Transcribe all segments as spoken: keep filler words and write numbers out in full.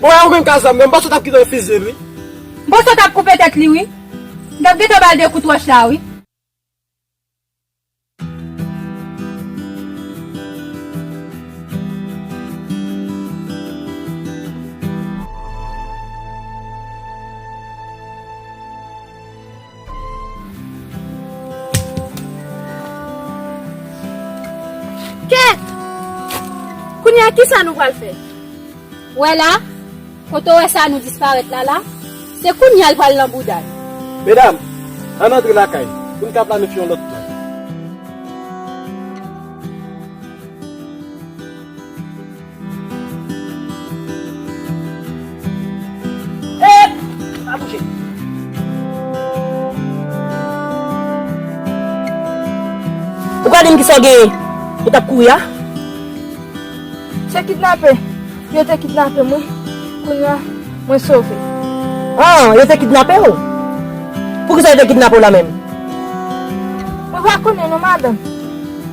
Bon, e ou menm k a zam nan, m panse w t ap kite l fiziye l, wi. M panse w t ap koupe tèt li, wi. M t ap gentan ba l de kout wòch la, wi. Kèt! Kounye a, kisa nou pral fè? Ou wè la, kote w wè Sanou disparèt la la, se kounye a l pral nan bouda n. Medam, ann antre lakay, pou n ka planifye yon lòt plan. Ep! Pa bouje. Ou pral di m kisa w genyen? Ou t ap kouri a? Se kidnape. Yo te kidnape m, wi. Kounye a, mwen sove. Ah, yo te kidnape w? Poukisa yo te kidnape w la menm? Mwen pa konnen non, madanm.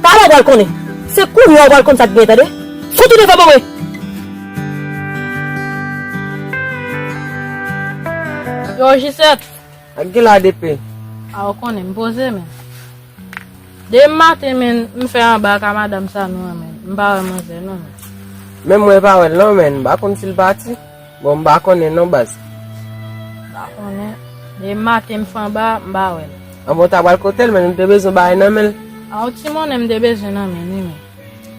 Talè w pral konnen. Se kounye a w pral konn sa k gen, tande. Soti devan mwen. Yo, Jisèt. Ak gen la depi. A, ou konnen, m poze, men. Depi maten, men, m fè anba ka madanm Sanou an, men. M pa wè manzè, non, men. Menm mwen pa wè l, non, men. M pa konn si l pati. Bon, m pa konnen, non, baz. M pa konnen. Depi maten, m fè anba, m pa wè l. An bon, ta pral kote l, men, m te bezwen bagay nan men l. A, yon ti monnen m te bezwen nan men li, men.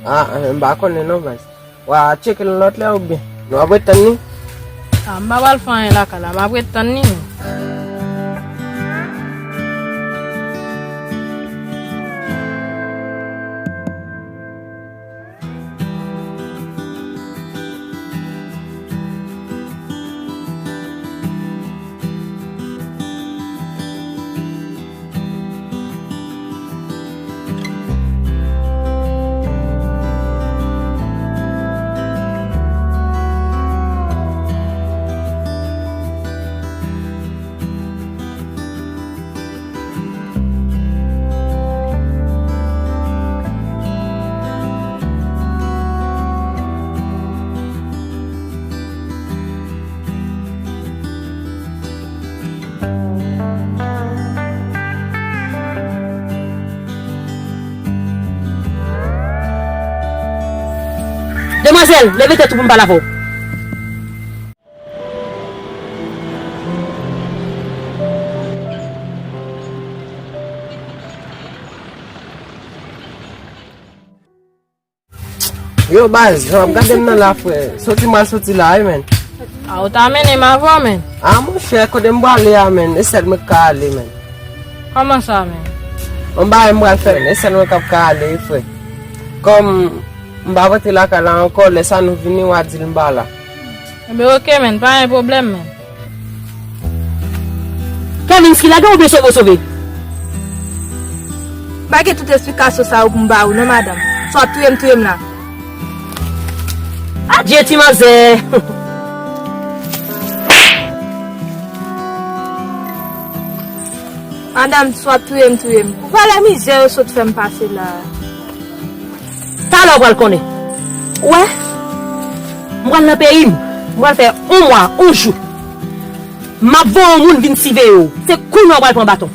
A, m pa konnen, non, baz. W a tcheke l yon lòt lè oubyen? Nou ap ret tann li? A, m pa pral fè anyen lakay la, m ap ret tann li, men. Demwazèl, leve tèt ou pou m pale avè w. Yo, baz, jan w ap gade m nan la, frè. Soti m al soti la, wi, men. A, ou ta mennen m avè w, men. A, monchè, kote m prale a, men? E sèl mwen k ka ale, men. Kòman sa, men? Yon bagay m pral fè, men. E sèl mwen k ap ka ale, wi, frè. Kòm m pa ap rantre lakay la ankò, lè sa nou vini, w a di l m pa la. Enben, oke, men. Pa gen pwoblèm, men. Kèvins ki lage w oubyen sove w sove? M pa gen tout esplikasyon sa yo pou m ba ou non, madanm. Swa w ap touye m, touye m la. Adje, ti manzè! Madanm, swa w ap touye m, touye m. Ou pa wè mizè yo sot fè m pase la. Talè w pral konnen. Ou wè? M pral nan peyi m. M pral fè yon mwa, yon jou. M ap voye yon moun vin siveye w. Se kounye a w pral pran baton.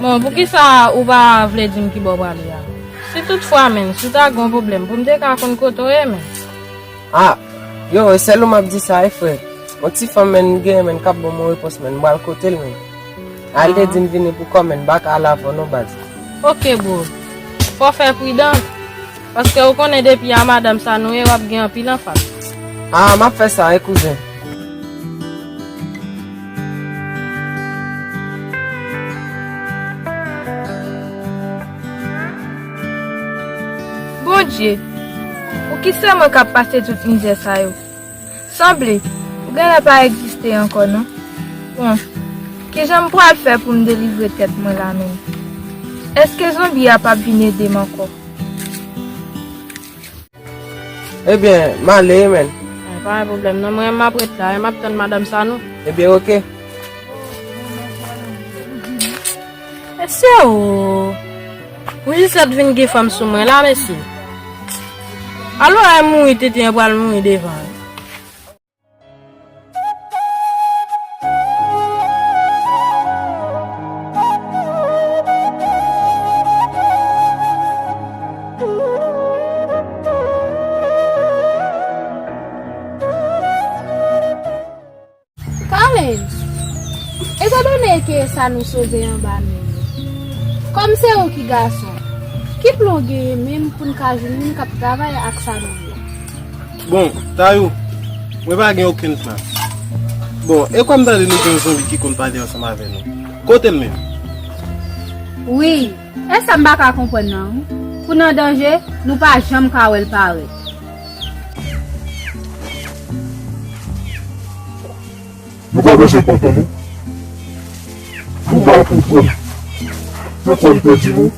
Bon, poukisa ou pa vle di m ki bò w prale a? Si toutfwa, menn, si w ta gen yon pwoblèm, pou m te ka konn kote w ye, menn. A, yo, e sèl ou m ap di sa, wi, frè. Yon ti fanm, menn, m genyen, menn, k ap ban m yon repons, menn, m pral kote l, menn. Al te di m vini pou kò, menn, m pa ka al avè w non, baz. Oke, bro. Fò w fè pridan. Paske ou konnen depi a madanm sa nou ye, w ap gen anpil anfas. A, m ap fè sa, wi, kouzen. Bondye, pou ki sèl mwen k ap pase tout mizè sa yo? Sanble, ou genlè pa egziste ankò, non? Bon, kijan m pral fè pou m delivre tèt mwen la menm? Èske zonbi a p ap vin ede m ankò? Ebyen, m ale wi, menn. A, pa gen pwoblèm, non. Mwen, m ap ret la, m ap tann madanm sa, non. Ebyen, oke. Mesye o! Pou Jisèt vin gen fanm sou mwen la, mesye. Alò, e mouri tenten an pral mouri devan. Etandone ke Sanou soze anba men nou, kòm se ou ki gason, ki plan w genyen menm pou n ka jwenn moun k ap travay ak Sanou yo? Bon, Tayou, mwen pa gen okenn plan. Bon, e kwè m tande nou gen yon zonbi ki konn pale ansanm avè nou. Kote l menm? Wi, e sa m pa ka konprann nan, wi. Pou n an danje, nou pa janm ka wè l parèt. Nou pa bezwen pè antann nou. Nou pa konprann. Te kwè m te di nou,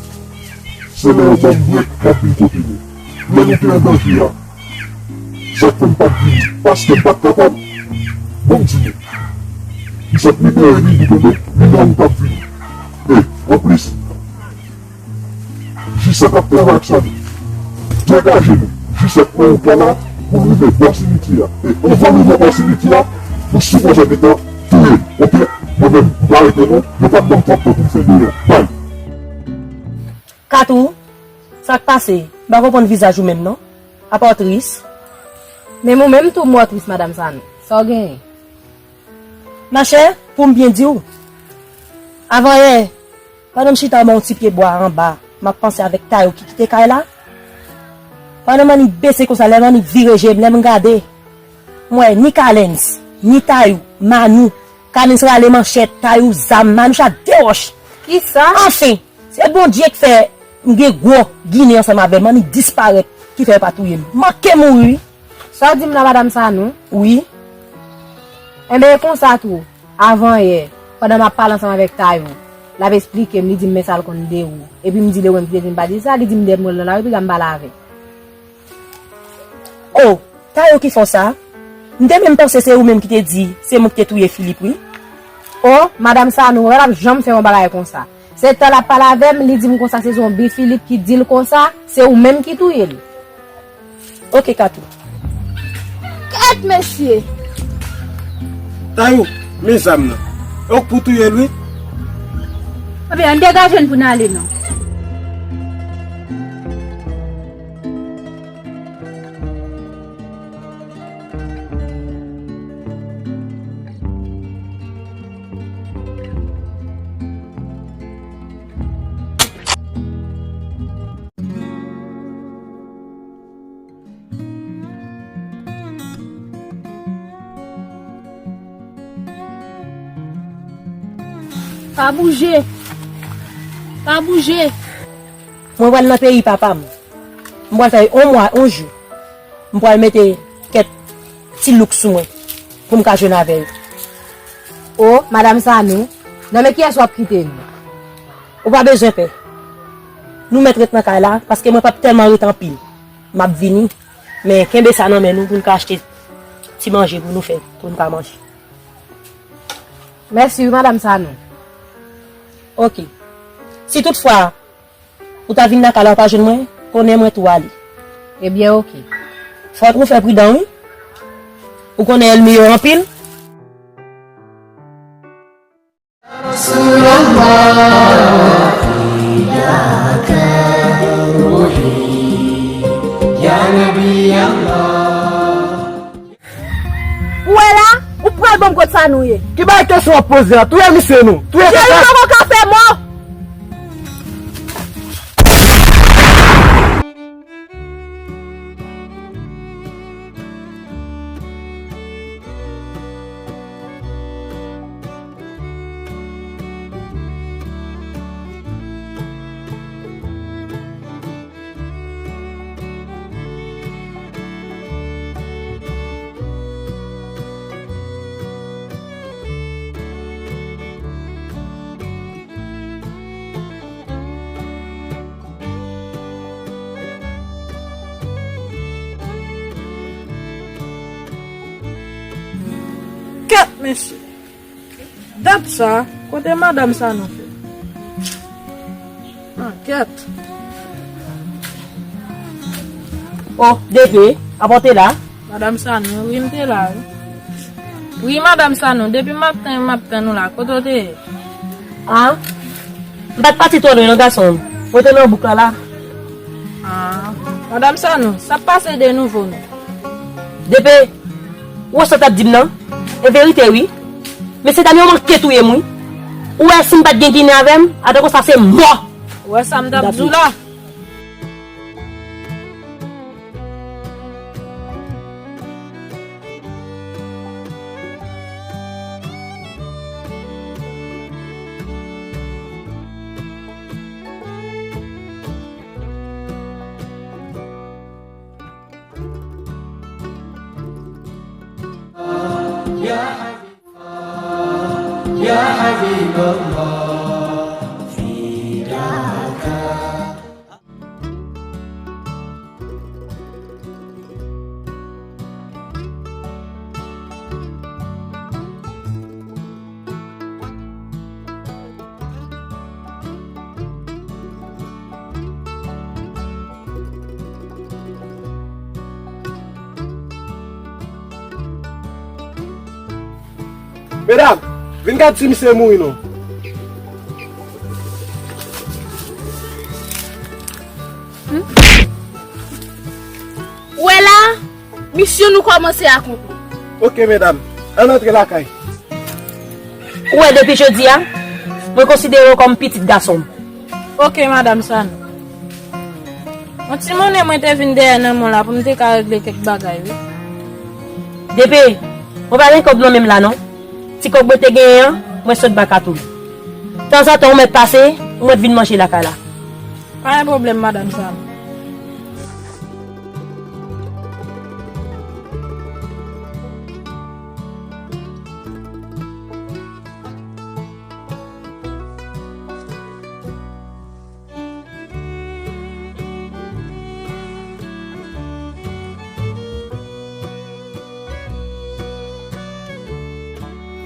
se lè yo ban m brèk m ap vin kote nou. Lè nou te an danje a, sa k fè m pa t vini, paske m pa t kapab. Bon, m di nou, m sot libere Lili, tande, li nan wout ap vini. E, anplis, Jisèt ap travay ak Samy. Degaje nou. Jisèt nan wout la la pou n rive bò simityè a. E anvan n rive bò simityè a, nou sipoze gentan touye l, oke? Mwen menm, m pa rete non. Yo p ap ban m twòp tan pou m fè deyò. Bay! Katou, sa k pase? M pa konprann vizaj ou menm non. Apa w tris? Menm ou menm tou m wè w tris, madanm Sanou. Sa w genyen? Machè, pou m byen di w, avanyè, pandan m chita anba yon ti pye bwa anba, m ap panse avèk Tayou ki kite kay la. Pandan m annik bese konsa, lè m annik vire je m, lè m gade, m wè ni Kalens, ni Tayou, Manou, Kalens rale manchèt, Tayou zam, Manoucha de wòch. Kisa? Anfen, se Bondye k fè m gen gwo ginen ansanm avè l, m annik disparèt, ki fè yo pa touye m. M manke mouri wi. Sa w di m la, madanm Sanou? Wi. Enben, e konsa tou, avanyè, pandan m ap pale ansanm avèk Tayou, l ap esplike m, li di m men sa l konn de ou. Epi m di l e ou menm ki te di m pa di l sa, li di m de m wè l nan lari, piga m pale avè l. O, Tayou ki fè w sa? M te menm panse se ou menm ki te di se mwen ki te touye Filip wi. O, madanm Sanou, w wè l ap janm fè yon bagay konsa. Se tan l ap pale avè m, li di m konsa se zonbi Filip ki di l konsa, se ou menm ki touye l. Oke Katou. Kèt mesye! Tayou, men zam nan. E ou k pou touye l wi. Ebyen, ann degaje n pou n ale non. Pa bouje. Pa bouje. Mwen pral nan peyi papa m. M pral fè yon mwa, yon jou. M pral mete kèk ti louk sou mwen pou m ka jwenn avè yo. O, madanm Sanou, nan men kiyès w ap kite nou? Ou pa bezwen pè. Nou mèt ret nan kay la, paske mwen p ap tèlman ret anpil. M ap vini, men kenbe sa nan men nou pou n ka achte ti manje pou nou fè, pou n ka manje. Mèsi wi, madanm Sanou. Oke. Si toutfwa ou ta vin lakay la ou pa jwenn mwen, konnen mwen tou ale. Ebyen, oke. Fòk nou fè pridan wi. Ou konnen ènmi yo anpil. Ou wè la, ou pral ban m kot sa nou ye. Ki bagay kesyon w ap poze a? Touye misye non. Touye kaka. Jerry poko ka fè mò. Kèt mesye. Dat sa, kote madanm sa nou fè? An kèt. O, D P, apa w te la? Madanm Sanou, wi m te la wi. Wi madanm Sanou, depi maten m ap tann ou la, kote w te ye? A? M pa t pati twò lwen non gason m. Mwen te nan bouk la la. A. Madanm Sanou, sa k pase de nouvo non? D P, ou wè sa w t ap di m nan? E verite wi. Mesye dam yo manke touye m wi. Ou wè si m pa t gen Ginen avè m, ata konsa se mò. Ou wè sa m t ap di w la? Medam, vin gad si misye mouri non. Ou wè la, misyon nou kòmanse akonpli. Ok, medam, ann antre lakay. Ou wè, depi jodi a, mwen konsidere w kòm pitit gason m. Ok, madanm San. Yon ti monnen mwen te vin dèyè nan men w la pou m te ka regle kèk bagay, wi. Depi, mwen pa gen kòb nan men m la, non. Ti kòb mwen te genyen an, mwen sot ba Kato. Tanzantan, ou mèt pase, ou mèt vin manje lakay la. Pa gen pwoblèm, madanm San.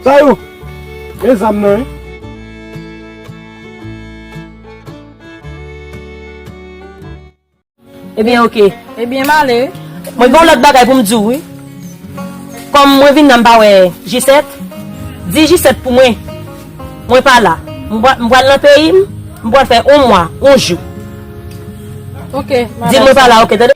Tayou, men zam nan, wi. Ebyen, oke. Ebyen, m ale. Mwen gen yon lòt bagay pou m di w, wi. Kòm mwen vin nan m pa wè Jisèt, di Jisèt pou mwen, mwen pa la. M pral, m pral nan peyi m, m pral fè yon mwa, yon jou. Oke, madanm. Di l mwen pa la, oke, tande?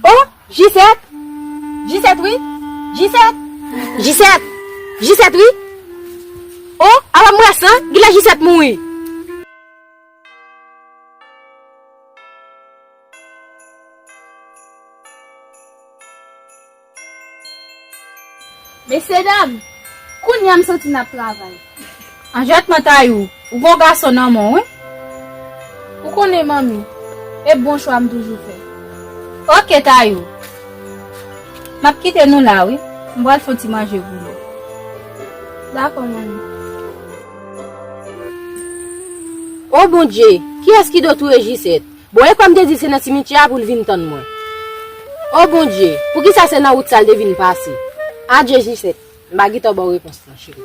Oh, Jisèt! Jisèt, wi! Jisèt! Jisèt! Jisèt, wi! Oh, apa m wè san, gilè Jisèt mouri. Mesyedam, kounye a m santi n ap travay. An jwèt mwen Tayou, ou gon gason nan men w, wi. Ou konnen manmi, e bon chwa m toujou fè. Oke Tayou. M ap kite nou la, wi. M pral fè yon ti manje pou nou. Dakò, manmi. O Bondye, kiyès ki dwe touye Jisèt? Bon, e kwè m te di l se nan simetyè a pou l vin tann mwen. O Bondye, poukisa se nan wout sa l te vin pase? Adye Jisèt, m pa gentan ba w repons lan, cheri.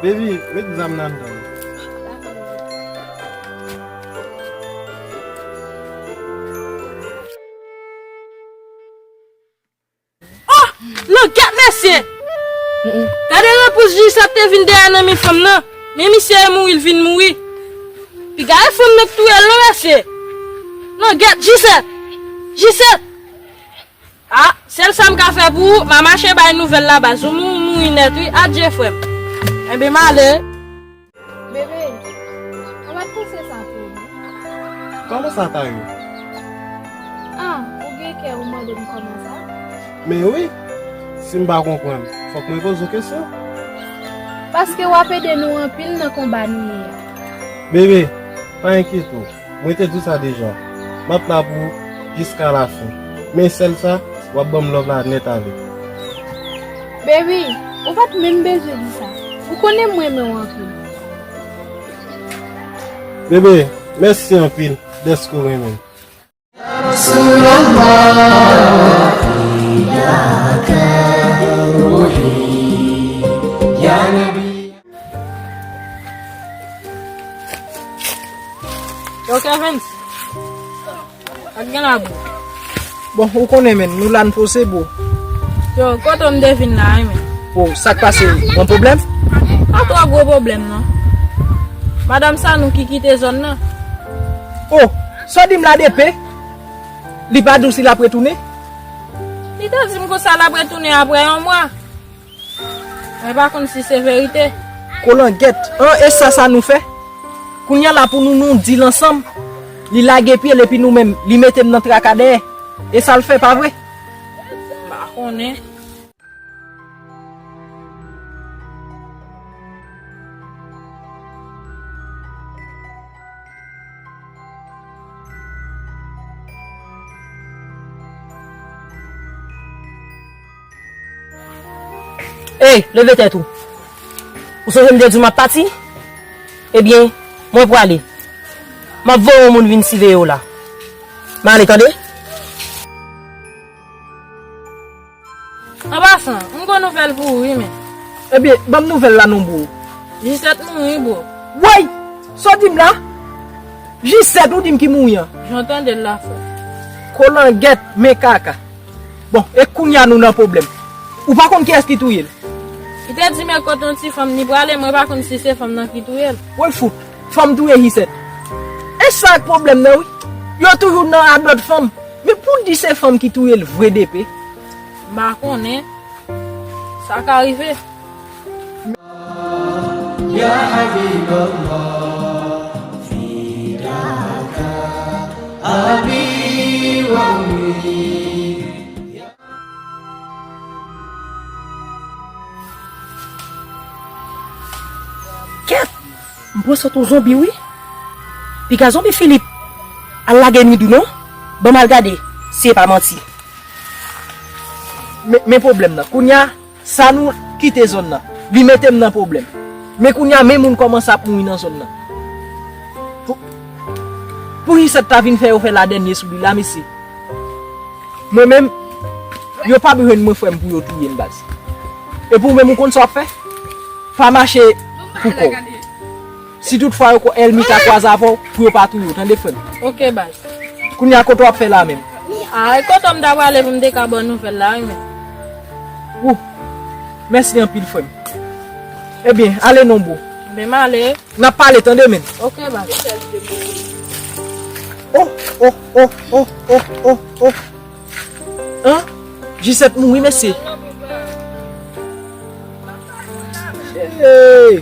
Baby, met zam nan anndan. Oh! Langèt mesye! Gade repons Jisèt te vin dèyè nan men fanm nan. Men misye e mouri, l vin mouri. Piga e fanm nan k touye l non mesye. Langèt Jisèt! Jisèt! Ah, sèl sa m ka fè pou ou, m a mache bay nouvèl la baz. Ou mou-, mouri nèt wi. Adye frè m. Enben m ale. Bebe, ou mèt pouse sa pou mwen. Kòman sa, Tayou? Ah, ou gen kè ou mande m kòman sa? Men wi, si m pa konprann, fòk mwen poze w kesyon. Paske w ap ede nou anpil nan konba nou ye a. Bebe, pa enkyete w. Mwen te di w sa deja. M ap la pou ou jiska lafen. Men sèl sa, W ap ban m love la nèt ale. Baby, ou pa t menm bezwen di sa. Ou konnen m renmen w anpil. Bebe, mèsi anpil dèske w renmen m. Yo, Kevens. Ak gen la, bro. Bon, ou konnen, men, nou la n poze, bro. Yo, kote m te vin la, wi, men. Bro, sa k pase? Yon pwoblèm? Pa twò gwo pwoblèm, non. Madanm Sanou ki kite zòn nan. Oh, sa w di m la, D P? Li pa di w si l ap retounen? Li te di m konsa l ap retounen apre yon mwa. Mwen pa konn si se verite. Kolangèt, an, e sa sa nou fè? Kounye a la pou nou, nou di l ansanm. Li lage pye l epi nou menm, li mete m nan traka dèyè. E sa l fè, pa vre? M pa konnen. Ey, leve tèt ou. Ou sonje m te di w m ap pati? Ebyen, mwen prale. M ap voye yon moun vin siveye w la. M ale, tande? An pasan, m gon nouvèl pou ou, wi, men. Ebyen, ban m nouvèl la non, bro. Jisèt mouri, bro. Woy! Sa w di m la? Jisèt ou di m ki mouri an? Jan w tande l la, frè. Kolangèt, men kaka. Bon, e kounye a nou nan pwoblèm. Ou pa konn kiyès ki touye l? Li te di m e kot yon ti fanm li prale, mwen pa konn si se fanm nan ki touye l. Woy fout, fanm touye Jisèt. E sa k pwoblèm nan, wi. Yo toujou nan adòt fanm. Men pou w di se fanm ki touye l vre, D P? M pa konnen. Sa ka rive. Ya Habiballah, fidaka abi wa ummi. Kèt! M pran sòt yon zonbi, wi. Piga zonbi Filip. Al lage Midou, non? Ban m al gade si e pa manti. Men, men pwoblèm nan. Kounye a, Sanou kite zòn nan. Li mete m nan pwoblèm. Men kounye a, men moun kòmanse ap mouri nan zòn nan. Pou, pou Jisèt ta vin fè yo fè ladènye sou li la, mesye. Mwen menm, yo p ap jwenn mwen, frè m, pou yo touye m, baz. Epi ou menm, ou konn sa w ap fè? Pa mache pou kò w. Si tout fwa yo ko-, ènmi ta kwaze avè w, pou yo pa touye w, tande, frè m. Ok, baz. Kounye a, kote w ap fè la menm? A, e kote m ta prale pou m te ka ba w nouvèl la, wi, men. Ou, mèsi anpil, frè m. Ebyen, ale non, bro. Ebyen, m ale. N ap pale, tande, men. Ok, baz. Oh, oh, oh, oh, oh, oh, oh. An? Jisèt mouri, mesye. Hey!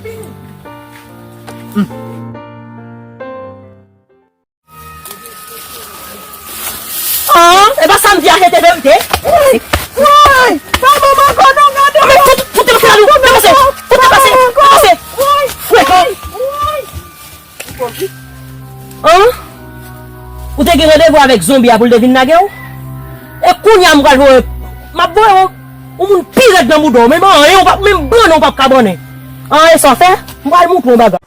Hmm. An, e pa sa m di a, se te verite. Woy! Woy! Pa manman ankò non, gade. Men fout, fout pase la, nou. Fout pase. Fout pase. Fout pase. Woy! Woy! An? Ou te gen randevou avèk zonbi a pou l te vin lage w? E kounye a m pral voye, m ap voye w, yon moun pi rèd nan bouda w, menm anyen ou p ap, menm brannen ou p ap ka brannen. An, e sa w fè? M pral montre w yon bagay.